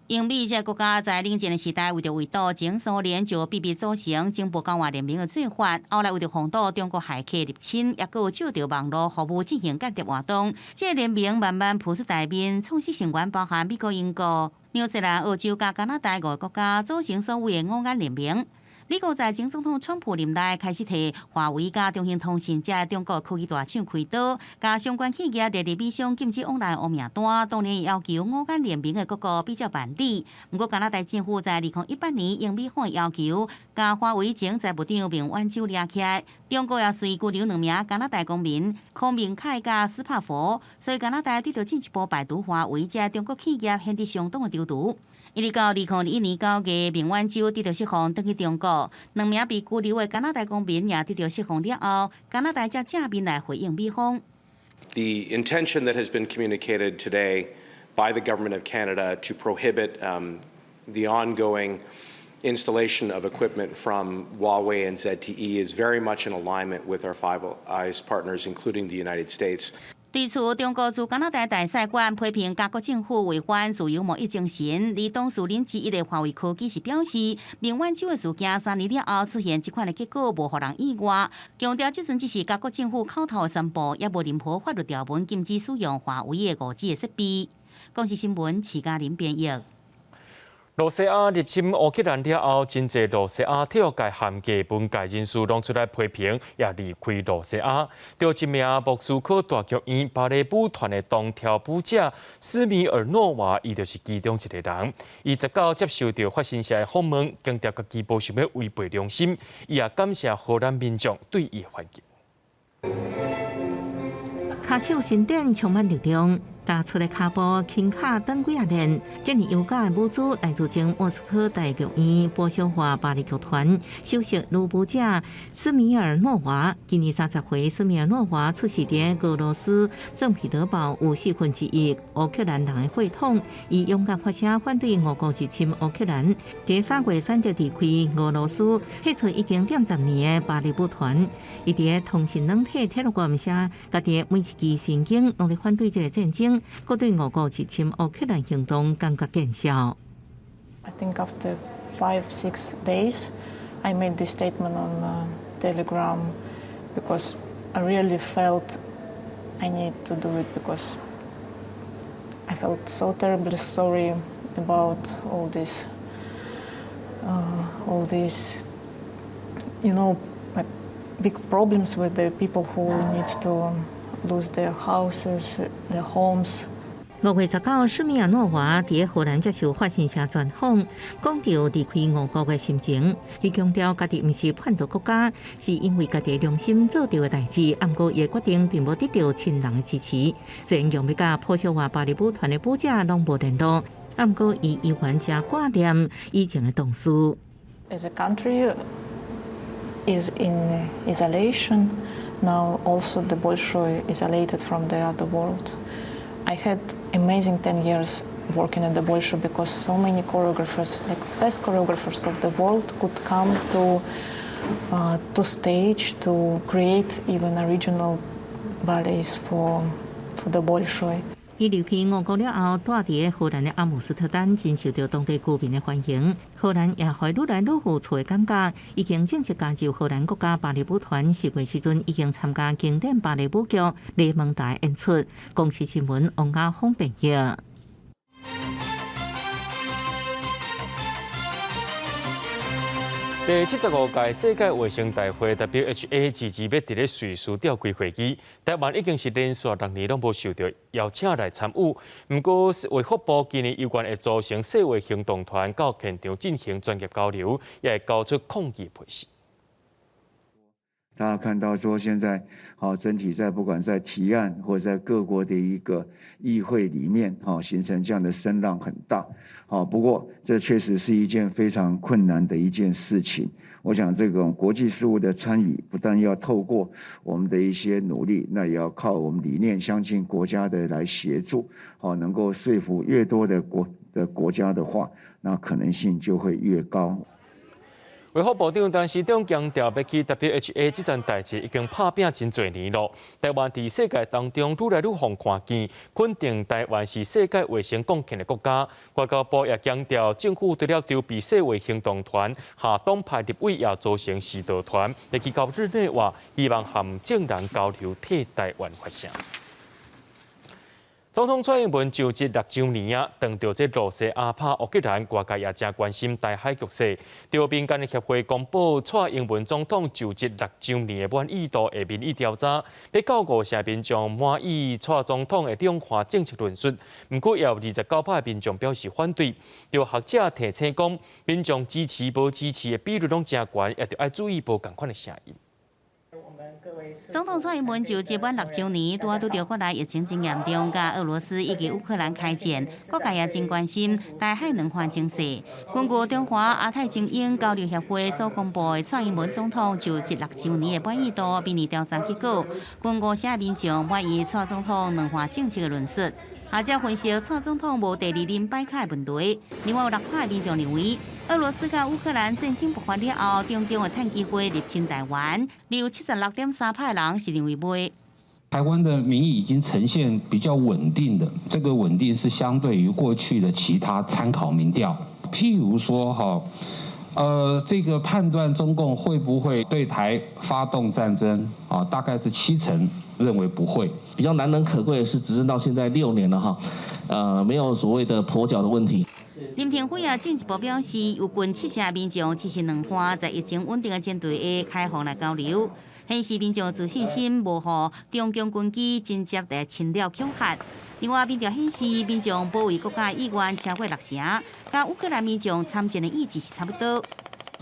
英美這個國家在冷戰的時代，為著圍堵前蘇聯，就秘密組成情報交換聯盟的做法。後來為著防堵中國駭客入侵，抑閣有借著網路服務進行間諜活動。這個聯盟慢慢浮出台面，創始成員包含美國、英國、紐西蘭、澳洲佮加拿大五個國家，組成所謂的五眼聯盟。美國在前總統川普任內開始提華為佮中興通訊這中國科技大廠開刀，共相關企業列入美商禁止往來黑名單，當然要求五眼聯盟的各國比照辦理。毋過加拿大政府在2018年應美方的要求，共華為前財務長孟晚舟掠起來，中國也隨拘留兩名加拿大公民康明凱佮斯帕佛，所以加拿大得著進一步排除華為這中國企業顯得相當的躊躇。一直到2021年9月，孟晚舟得著釋放，轉去中國。兩名被拘留的加拿大公民也得著釋放了後，加拿大才正面來回應美方。 The intention that has been communicated today by the government of Canada to prohibit the ongoing installation of equipment from Huawei and ZTE is very much in alignment with our Five Eyes partners, including the United States. 對此，中國駐加拿大大使館批評加國政府違反自由貿易精神。而當事人之一的華為科技是表示，孟晚舟的事件3年了後出現這款的結果，無予人意外。強調這陣只是加國政府口頭的宣布，也無任何法律條文禁止使用華為的5G 的設備。公視新聞徐嘉玲編譯。羅西亞入侵烏克蘭了後，真濟羅西亞體育界和藝文界人士攏出來批評，也離開羅西亞。著一名莫斯科大劇院芭蕾舞團的當跳舞者斯米爾諾娃，伊就是其中一個人。伊19接受著法新社的訪問，強調家己無想欲違背良心，伊也感謝荷蘭民眾對伊的環境。跤手伸展充滿力量。踏出的跤步輕巧轉幾仔練，這爾優雅的舞姿來自前莫斯科大劇院波小華芭蕾劇團首席女舞者斯米爾諾娃。今年30歲，斯米爾諾娃出世佇俄羅斯聖彼得堡，有1/4烏克蘭人的血統。伊勇敢發聲反對俄國入侵烏克蘭。佇3月選擇離開俄羅斯，退出已經踮10年的芭蕾舞團。伊佇通訊軟體 Telegram 寫，家己每一支神經攏佇反對這个戰爭。閣對俄國入侵烏克蘭行動感覺見笑。 I think after 5, 6 days, I made this statement on Telegram because I really felt I need to do it because I felt so terribly sorry about all these big problems with the people who need to lose their houses, their homes. 5月19，斯米爾諾娃佇荷蘭接受法新社專訪，講著離開俄國的心情。伊強調，家己毋是叛徒國家，是因為家己良心做著的代誌。毋過，伊的決定並無得著親人的支持。雖然欲佮波小華芭蕾舞團的舞者攏無聯絡，毋過伊依然誠掛念以前的同事。 As a country is in isolation now, also the Bolshoi isolated from the other world. I had amazing 10 years working at the Bolshoi because so many choreographers, like best choreographers of the world, could come to stage to create even original ballets for the Bolshoi. 伊離開俄國了後，蹛佇荷蘭的阿姆斯特丹，真受著當地居民的歡迎。荷蘭也予伊愈來愈有厝的感覺，已經正式加入荷蘭國家芭蕾舞團。10月時陣已經參加經典芭蕾舞劇《雷蒙達》演出。公視新聞王家峰編譯。第75屆世界衛生大會 （WHA） 遲遲欲佇咧瑞士召開會議，台灣已經是連續6年攏無受著邀請來參與。毋過，衛福部今年有關會組成世衛行動團到現場進行專業交流，也會交出抗議批示。大家看到說，現在好整體在不管在提案或者在各國的一個議會裡面，形成這樣的聲浪很大。好，不過這確實是一件非常困難的一件事情。我想這種國際事務的參與，不但要透過我們的一些努力，那也要靠我們理念相近國家的來協助。好，能夠說服越多的國家的話，那可能性就會越高。衛福部長陳時中強調，欲去 WHA 這件代誌已經拍拚真濟年囉。台灣佇世界當中愈來愈予看見，肯定台灣是世界衛生貢獻的國家。外交部也強調，政府除了籌備世衛行動團，下黨派立委也組成視導團，來去到日內瓦，希望和眾人交流替台灣發聲。總統蔡英文就職6週年啊，當著這羅西亞拍烏克蘭，外界也誠關心台海局勢。著民間的協會公布蔡英文總統就職六週年的滿意度的民意調查，欲到5成民眾滿意蔡總統的兩岸政策論述，毋過也有29%的民眾表示反對。著學者提醒講，民眾支持無支持的比率攏誠懸，也著愛注意無仝款的聲音。總統蔡英文就職滿六週年，拄仔拄著國內疫情真嚴重，佮俄羅斯以及烏克蘭開戰，各界也真關心台海兩岸情勢。根據中華亞太精英交流協會所公布的蔡英文總統就職六週年的滿意度民意調查結果，近5成民眾滿意蔡總統兩岸政策的論述。學者分析，蔡總統無第二任擺卡的問題。另外有6%民眾認為，俄羅斯佮烏克蘭戰爭爆發了後，中共會趁機會入侵台灣。有76.3%人是認為袂。台灣的民意已經呈現比較穩定的，這個穩定是相對於過去的其他參考民調，譬如說哈，這個判斷中共會不會對台發動戰爭啊，大概是70%認為不會。比較難能可貴的是，執政到現在6年了哈，沒有所謂的跛腳的問題。林廷輝也進一步表示，有近7成民眾支持兩岸在疫情穩定的前提下開放來交流，顯示民眾自信心無予中共軍機直接來侵略恐嚇。另外，民調顯示民眾保衛國家意願超過6成，佮烏克蘭民眾參戰的意志是差不多。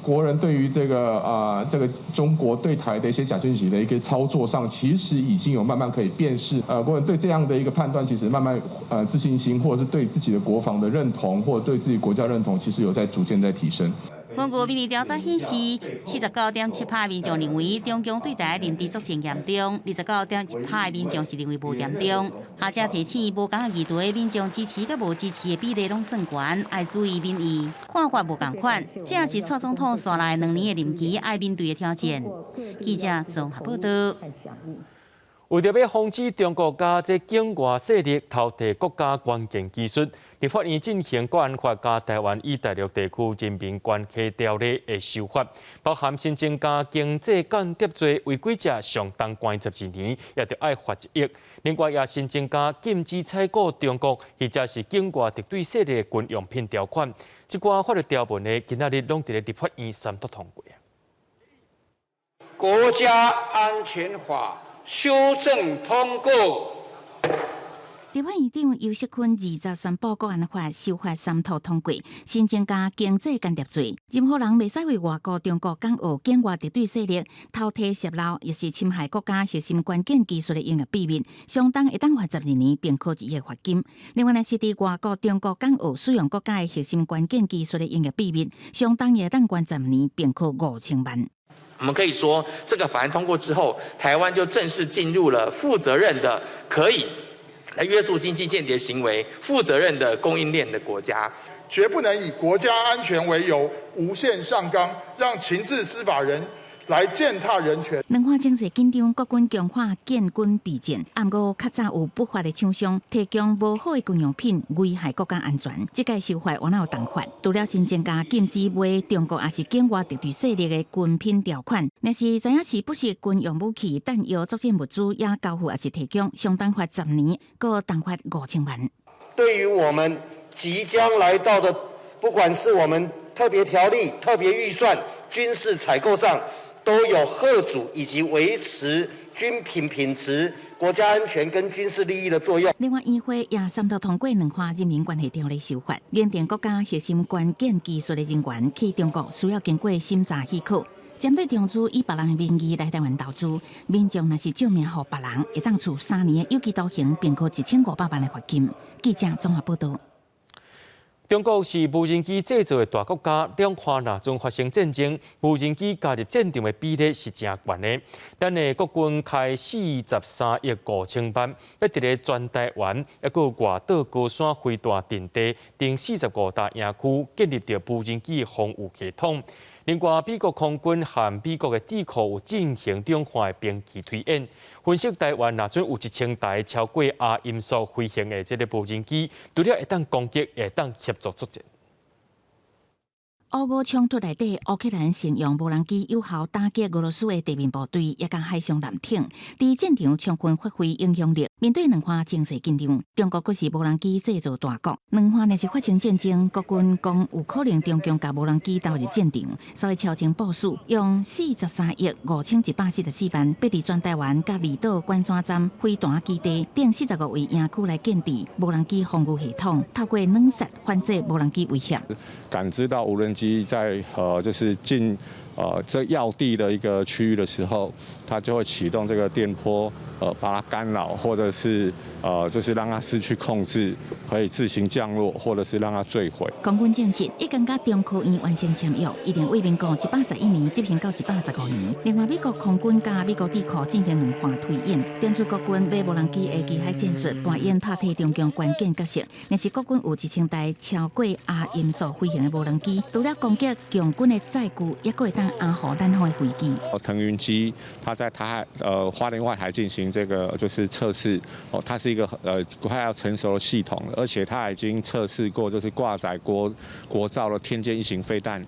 國人對於這個中國對台的一些假訊息的一個操作上，其實已經有慢慢可以辨識。國人對這樣的一個判斷，其實慢慢自信心，或者是對自己的國防的認同，或者對自己國家認同，其實有在逐漸在提升。根據民意調查顯示，49.7%民眾認為中共對台認知作戰嚴重，29.1%民眾是認為無嚴重。學者提醒，無仝議題民眾支持佮無支持的比例攏算懸，愛注意民意看法無仝款。這是蔡總統紲來2年的任期愛面對的挑戰。記者綜合報道。為著欲防止中國佮這境外勢力偷提國家關鍵技術，立法院進行國安法佮台灣與大陸地區人民關係條例的修法，包含新增加經濟間諜罪違規者上重關12年，也著愛罰1億。另外，也新增加禁止採購中國或者是境外敵對勢力的軍用品條款。這寡法律條文呢，今仔日攏佇咧立法院三讀通過。國家安全法修正通過。立法院長游錫堃20宣布國安法修法三讀通過，新增加經濟間諜罪，任何人袂使為外國、中國、港澳、境外敵對勢力偷提洩露，抑是侵害國家核心關鍵技術的營業秘密，相當會當罰12年，並科一億罰金。另外，若是佇外國、中國、港澳使用國家的核心關鍵技術的營業秘密，相當會當關10年，並科5000萬。我們可以說，這個法案通過之後，台灣就正式進入了負責任的可以來約束經濟間諜行為、負責任的供應鏈的國家，絕不能以國家安全為由無限上綱，讓情治司法人來踐踏人權。兩岸情勢緊張，國軍強化建軍備戰，毋過較早有不法的廠商提供無好的軍用品，危害國家安全。這屆修法原來有重罰，除了新增加禁止賣中國抑是境外敵對勢力的軍品條款，若是知影是不是軍用武器、彈藥、作戰物資，也交付抑是提供，相當罰10年，閣重罰5000萬。對於我們即將來到的，不管是我們特別條例、特別預算、軍事採購上，都有嚇阻以及維持軍品品質、國家安全跟軍事利益的作用。另外，議會也三讀通過兩岸人民關係條例修法，認定國家核心關鍵技術的人員去中國需要經過審查許可。針對中資以別人的名義來台灣投資，民眾若是借名予別人，會當處3年的有期徒刑，並科1500萬的罰金。記者綜合報道。中國是無人機製造的大國家，兩岸若陣發生戰爭，無人機加入戰場的比例是誠懸的。咱的國軍開43億5千萬，欲佇咧全台灣，抑閣外島高山飛彈陣地，等45大營區建立著無人機防禦系統。另外，美國空軍和美國的智庫有進行兩岸的兵器推演，分析台灣若準有1000台超過亞音速飛行的這个無人機，除了會當攻擊，會當協助作戰。烏俄衝突內底，烏克蘭善用無人機有效打擊俄羅斯的地面部隊，也佮海上艦艇，佇戰場充分發揮影響力。面對兩岸情勢緊張，中國閣是無人機製造大國，兩岸若是發生戰爭，國軍講有可能中共共無人機投入戰場，所以超前部署，用43億5144萬，欲佇全台灣佮離島關山站、飛彈基地等45位營區來建置無人機防禦系統，透過軟實反制無人機威脅。感知到無人機在就是進這要地的一個區域的時候，它就會啟動這個電波，把它干擾，或者是就是讓它失去控制，可以自行降落，或者是讓它墜毀。空軍證實已經佮中科院完成簽約，一定為民國111年執行到115年。另外，美國空軍佮美國智庫進行兩岸推演，點出國軍買無人機的機海戰術，扮演拍退中共關鍵角色。若是國軍有1000台超過亞音速飛行的無人機，除了攻擊共軍的載具，抑閣會當掩護咱方的飛機。騰雲機，它在台海花蓮外海進行這個就是測試，哦，它是一個快要成熟的系統，而且它已經測試過，就是掛載國造的天劍一型飛彈，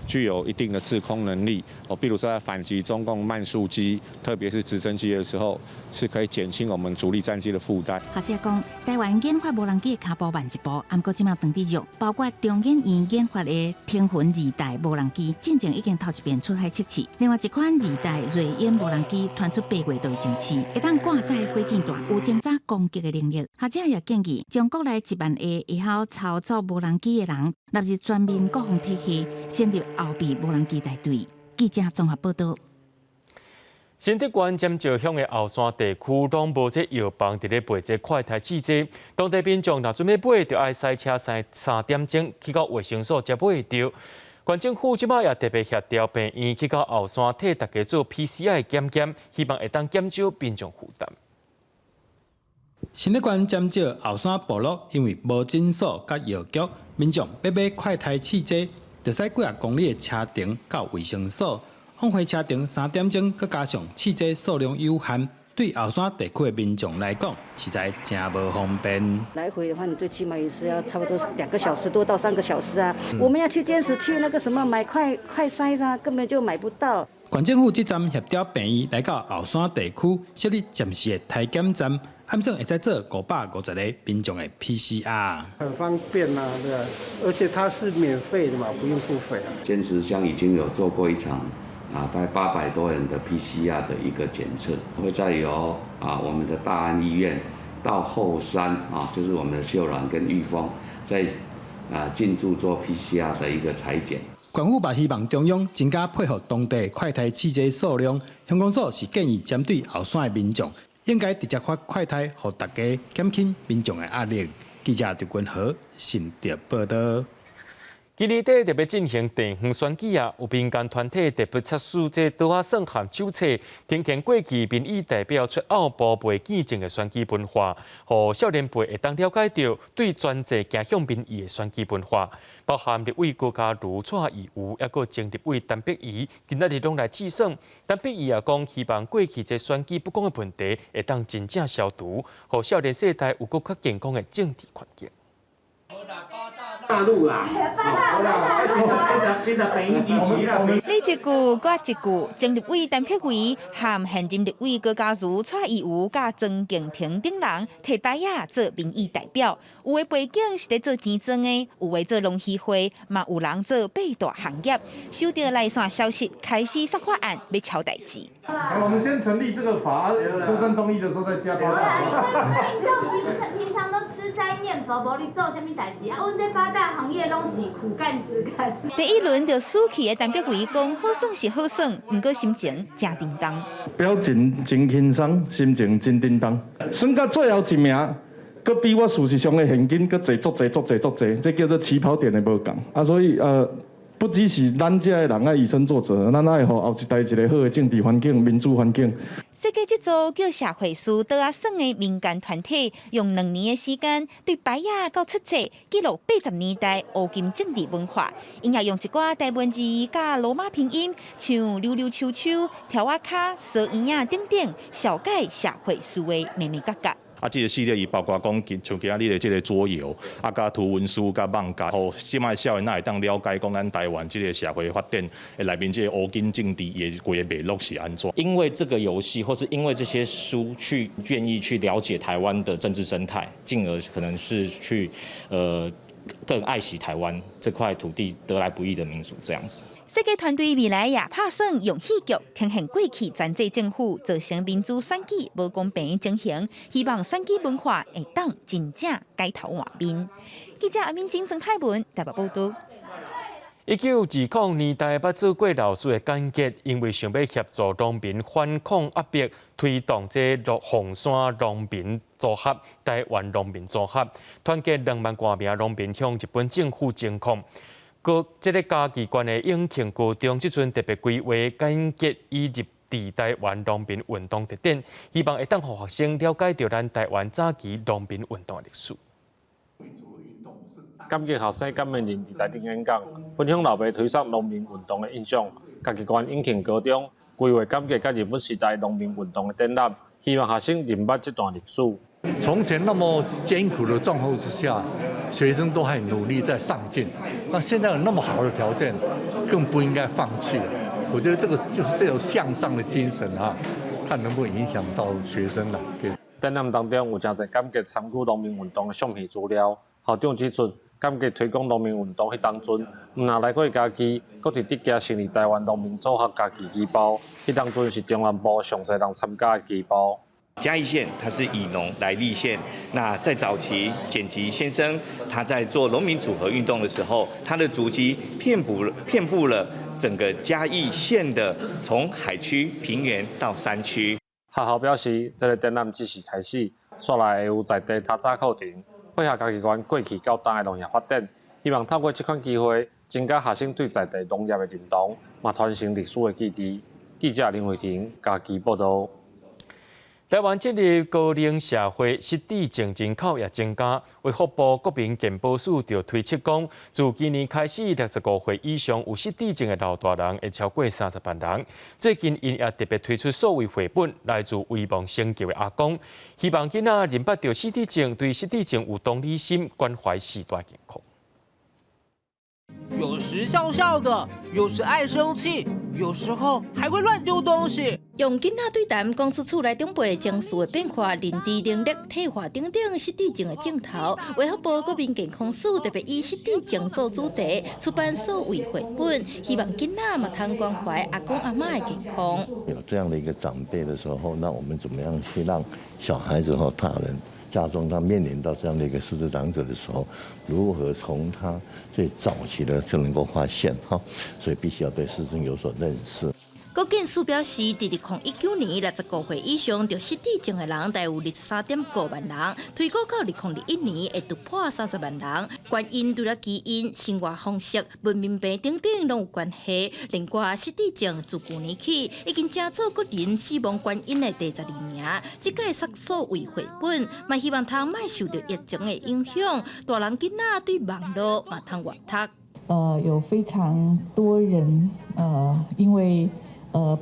具有一定的制空能力。哦，比如說在反擊中共慢速機，特別是直升機的時候，是可以減輕我們主力戰機的負擔。學者講，台灣研發無人機的跤步慢一步，毋過這馬當地弱，包括中研院研發的騰雲二代無人機，進前已經頭一遍出海測試。另外一款二代睿鷹無人機傳出8月就會上市，會當掛載火箭彈，有偵察攻擊的能力。學者也建議，將國內1萬個會曉操作無人機的人納入全民國防體系，成立後備無人機大隊。記者綜合報道。新竹縣尖石鄉的後山地區攏無這藥房佇咧賣這快篩試劑，當地民眾若準欲買，就愛駛車3、3點鐘去到衛生所才買著。縣政府這擺也特別協調病院去到後山替大家做 PCR 檢驗，希望會當減少民眾負擔。新竹縣尖石後山部落因為無診所佮藥局，民眾欲買快篩試劑，就駛幾仔公里的車程到衛生所。往回車程3點鐘，閣加上試劑數量有限，對後山地區的民眾來講，實在誠無方便。來回的話，你最起碼也是要差不多2個小時多到3個小時啊。我們要去堅持去那個什麼買快篩啊，根本就買不到。縣政府這陣協調病院來到後山地區設立暫時的篩檢站，按算會使做550個民眾的 PCR。很方便啊，對，而且它是免費的嘛，不用付費啊。尖石鄉已經有做過一場大概800多人的 PCR 的一個檢測，會再由我們的大安醫院到後山就是我們的秀巒跟玉峰，再進駐做 PCR 的一個採檢。縣府嘛希望中央增加配合當地快篩試劑數量，鄉公所是建議針對後山的民眾，應該直接發快篩，予大家減輕民眾的壓力。記者劉君和新竹報道。今年底特別進行地方選舉啊，有民間團體特別測試這桌仔算和手冊，呈現過去民意代表出奧步袂見證的選舉文化，予少年輩會當了解著對專制走向民意的選舉文化，包含立委高嘉瑜、蔡宜如，抑閣前立委陳碧儀，今仔日攏來試算。陳碧儀也講，希望過去這選舉不公的問題會當真正消除，予少年世代有閣較健康的政治環境。大陸啦，你一句，我一句，前立委陳碧儀和現任立委高嘉瑜、蔡宜如佮莊敬亭等人提牌仔做民意代表，有的背景是佇做錢莊的，有的做農協會，嘛有人做八大行業。收著內線消息，開始說法案欲抄代誌。我們先成立這個法，修正動議的時候再加八大。平常都吃齋念佛，無咧做啥物代誌啊？阮這八大行業攏是苦幹實幹。第一輪就輸去的陳碧儀講，好耍是好耍，毋過心情誠沉重。表情真輕鬆，心情真沉重。算到最後一名，閣比我事實上的現金閣濟足濟足濟足濟，這叫做起跑點的無仝啊！所以不只是咱遮的人愛以身作則，咱愛予後一代一個好的政治環境、民主環境。設計這組叫社會師桌仔算的民間團體，用2年的時間，對牌仔到出冊記錄80年代烏金政治文化。𪜶也用一寡台文字佮羅馬拼音，像溜溜秋秋、柱仔跤、趖圓仔等等，紹介社會事的眉眉角角。啊，這個系列伊包括講，像今仔日的這個桌遊，啊，佮圖文書、佮網頁，予這擺少年仔會當了解講咱台灣這個社會發展的內面這個烏金政治伊的規个脈絡是按怎。因為這個遊戲，或是因為這些書，去願意去了解台灣的政治生態，進而可能是去更愛惜台灣這塊土地得來不易的民主這樣子。設計團隊未來也拍算用戲劇呈現過去專制政府造成民主選舉無公平的情形，希望選舉文化會當真正改頭換面。記者阿敏晶、曾派文台北報導。1920年代捌做過老師的簡潔，因為想欲協助農民反抗壓迫，推動這個鳳山農民組合、台灣農民組合，團結2萬外名農民向日本政府爭抗。閣這个嘉義縣的永慶高中，這陣特別規劃簡潔以入佇台灣農民運動特展，希望會當予學生了解著咱台灣早期農民運動的歷史。感激學生感恩認佇台頂演講，分享老爸推捒農民運動的印象。嘉義縣永慶高中規劃感激佮日本時代農民運動的展覽，希望學生認捌這段歷史。從前那麼艱苦的狀況之下，學生都還努力在上進。那現在有那麼好的條件，更不應該放棄。我覺得這個就是這種向上的精神啊，看能不能影響到學生啦。對。展覽當中有誠濟感激參與農民運動的相片資料，校長指出，感激推廣農民運動彼當陣，毋但來過嘉義，閣佇竹崎成立台灣農民組合嘉義支部，彼當陣是中南部上濟人參加的支部。嘉義縣它是以農來立縣，那在早期簡吉先生他在做農民組合運動的時候，他的足跡遍佈了整個嘉義縣的從海區、平原到山區。學校表示，這个展覽只是開始，紲來會有在地透早課程，配合嘉義縣過去到今的農業發展，希望透過這款機會，增加學生對在地農業的認同，嘛傳承歷史的記憶。記者林慧婷嘉義報導。台灣進入高齡社會，失智症人口也增加。衛福部國民健保署就推測講，自今年開始，65歲以上有失智症的老大人會超過30萬人。最近，𪜶也特別推出數位繪本，來自遺忘星球的阿公，希望囡仔認捌著失智症，對失智症有同理心，關懷序大健康。有時笑笑的，有時愛生氣，有時候還會亂丟東西。用囡仔對談講出厝內長輩情緒的變化、認知能力退化等等失智症的症頭。衛福部國民健康署特別以失智症做主題，出版數位繪本，希望囡仔嘛通關懷阿公阿嬤的健康。有這樣的一個長輩的時候，那我們怎麼樣去讓小孩子和大人家中他面臨到這樣的一個失智長者的時候，如何從他最早期的就能夠發現哈？所以必須要對失智有所認識。國健署表示，佇2019年65歲以上著失智症的人，大約有23.5萬人，推估到2021年會突破30萬人。原因除了基因、生活方式、文明病等等攏有關係。另外，失智症自舊年起已經成做國人死亡原因的第12名。這屆創作為繪本，嘛希望通莫受著疫情的影響，大人囡仔對網路嘛通活讀。有非常多人，因為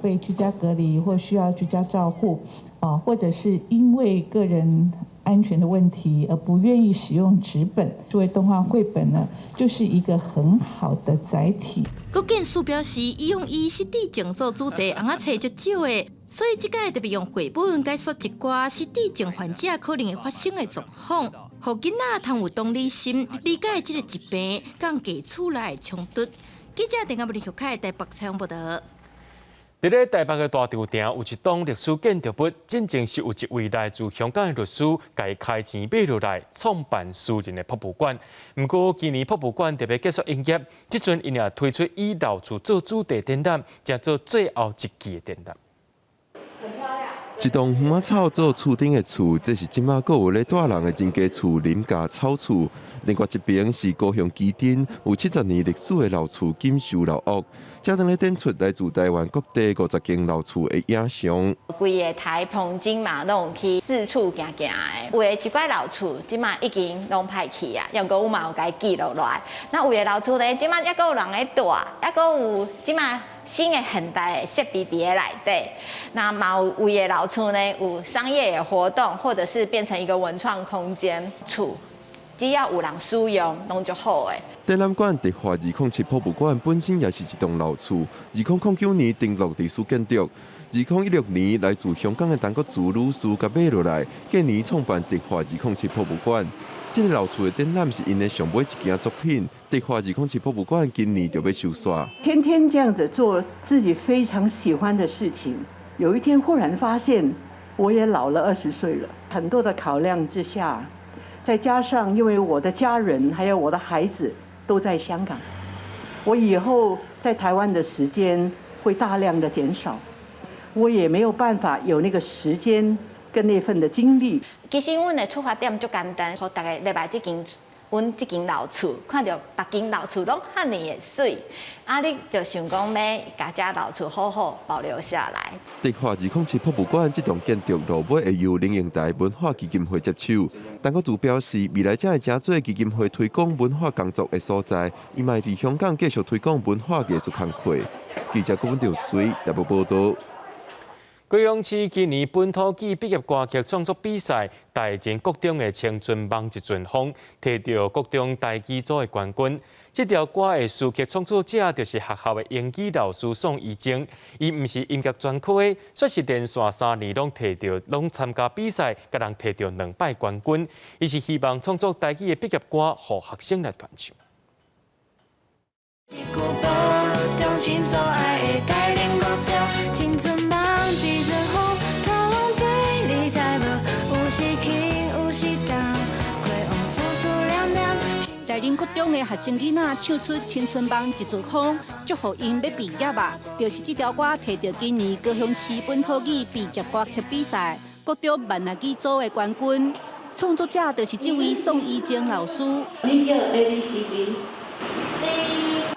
被居家隔離或需要居家照護，啊，或者是因為個人安全的問題而不願意使用紙本，作為動畫繪本呢，就是一個很好的載體。國健署表示，以往以失智症做主題，尪仔冊足少的，所以這屆特別用繪本解說一寡失智症患者可能會發生的狀況，予囡仔通有同理心，理解這個疾病佮家厝內的衝突。記者鄭亞文、葉凱台北採訪報導。佇咧台北的大稻埕有一棟歷史建築物，進前是有一位來自香港的律師，共伊開錢買落來，創辦私人的博物館。毋過今年博物館特別結束營業，這陣𪜶也推出以老厝做主題展覽，成做最後一季的展覽。一棟園仔草做厝頂的厝，這是這馬閣有咧蹛人的真家厝林家草厝。另外一爿是高雄旗津有70年歷史的老厝錦繡老屋。這當咧展出來自台灣各地50間老厝的影像。規个台澎金馬攏有去四處行行的，有的一寡老厝這馬已經攏歹去啊，猶閣阮嘛有共伊記錄落來。那有的老厝呢，這馬猶閣有人咧蹛，猶閣有這馬新的現代的設備佇咧內底。那嘛有有的老厝呢，有商業的活動，或者是變成一個文創空間厝，只要有人使用，攏足好的。展覽館迪化207博物館本身也是一棟老厝，2009年登錄歷史建築。2016年來自香港的陳國慈女士共買落來，隔年創辦迪化207博物館。這个老厝的展覽是𪜶的上尾一件作品。迪化207博物館今年就欲收煞。天天這樣子做自己非常喜歡的事情，有一天忽然發現我也老了20歲了。很多的考量之下，再加上因為我的家人還有我的孩子都在香港，我以後在台灣的時間會大量的減少，我也沒有辦法有那個時間跟那份的精力。其實阮的出發點足簡單，予大家入來這間阮這間老厝，看著別間老厝攏遐爾的媠，啊，你就想講欲共這老厝好好保留下來。迪化207博物館這棟建築落尾會由林榮台文化基金會接手。陳國慈表示，未來這會成做基金會推廣文化工作的所在，伊嘛會佇香港繼續推廣文化藝術工課。記者郭文兆水台北報導。高雄市今年本土語畢業歌曲創作比賽，大仁國中的青春夢一陣風，摕著國中台語組的冠軍。這條歌的詞曲創作者就是學校的英語老師宋怡靜，伊毋是音樂專科的，卻是連續3年攏摕著，攏參加比賽，共人摕著兩擺冠軍。伊是希望創作台語的畢業歌，予學生來傳唱。青春夢一陣風，通對你知無？有時輕，有時重，過往事事念念。大仁國中的學生囡仔唱出《青春夢一陣風》，祝福𪜶欲畢業啊！就是這條歌摕著今年高雄市本土語畢業歌曲比賽國中閩南語組的冠軍。創作者就是這位宋怡靜老師。你叫 A B C D。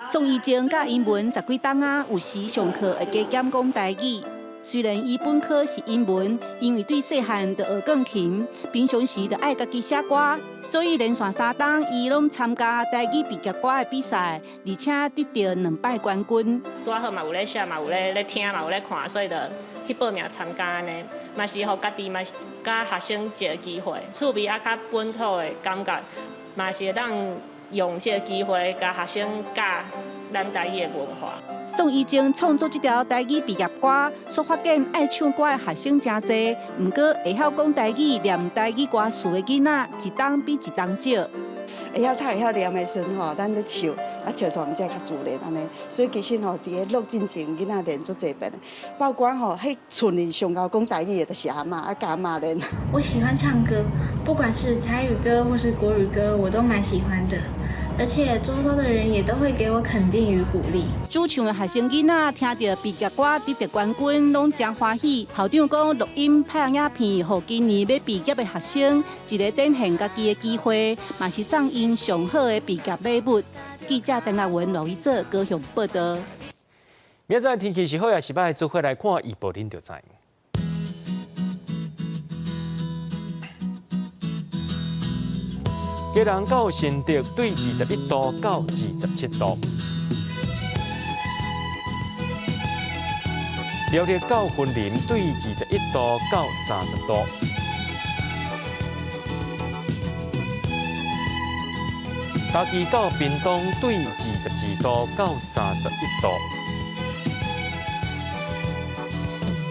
宋怡靜教英文十幾冬仔，有時上課會加減講台語。雖然伊本科是英文，因為對細漢就學鋼琴，平常時就愛家己寫歌，所以連續三冬伊攏參加台語畢業歌的比賽，而且得著兩擺冠軍。拄好嘛有咧寫，嘛有咧聽，嘛有咧看，所以就去報名參加按呢，嘛是予家己嘛是佮學生一个機會，趣味啊較本土的感覺，嘛是會當用這個機會共學生教咱台語的文化。宋怡靜創作這條台語畢業歌，煞發現愛唱歌的學生誠濟，毋過會曉講台語、念台語歌詞的囡仔，一冬比一冬少。會曉讀會曉念的時陣吼，咱咧唱，啊唱出來才較自然按呢。所以其實吼，佇咧錄進前，囡仔練足濟遍，包括吼，彼厝裡上𠢕講台語的，就是阿嬤，啊共阿嬤練。我喜歡唱歌，不管是台語歌或是國語歌，我都蠻喜歡的。而且周遭的人也都會給我肯定與鼓勵。主唱的學生囡仔聽著畢業歌得著冠軍，攏誠歡喜。校長講錄音拍影片，予今年欲畢業的學生一个展現家己的機會，嘛是送𪜶上好的畢業禮物。記者鄧亞文、羅宇哲高雄報導。明仔載天氣是好抑是䆀，做伙來看預報，恁就知。基隆到新竹對21度到27度，苗栗到雲林對21度到30度，嘉義到屏東對22度到31度，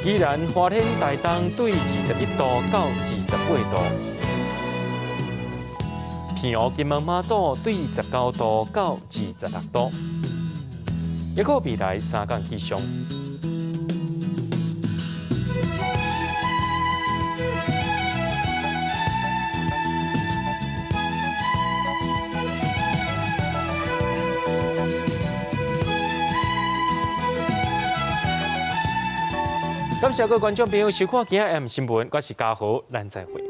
宜蘭花蓮台東對21度到28度。澎湖金門馬祖對19度到26度，抑閣未來三工氣象。感謝各位觀眾朋友收看今仔 M 新聞，我是嘉豪，咱再會。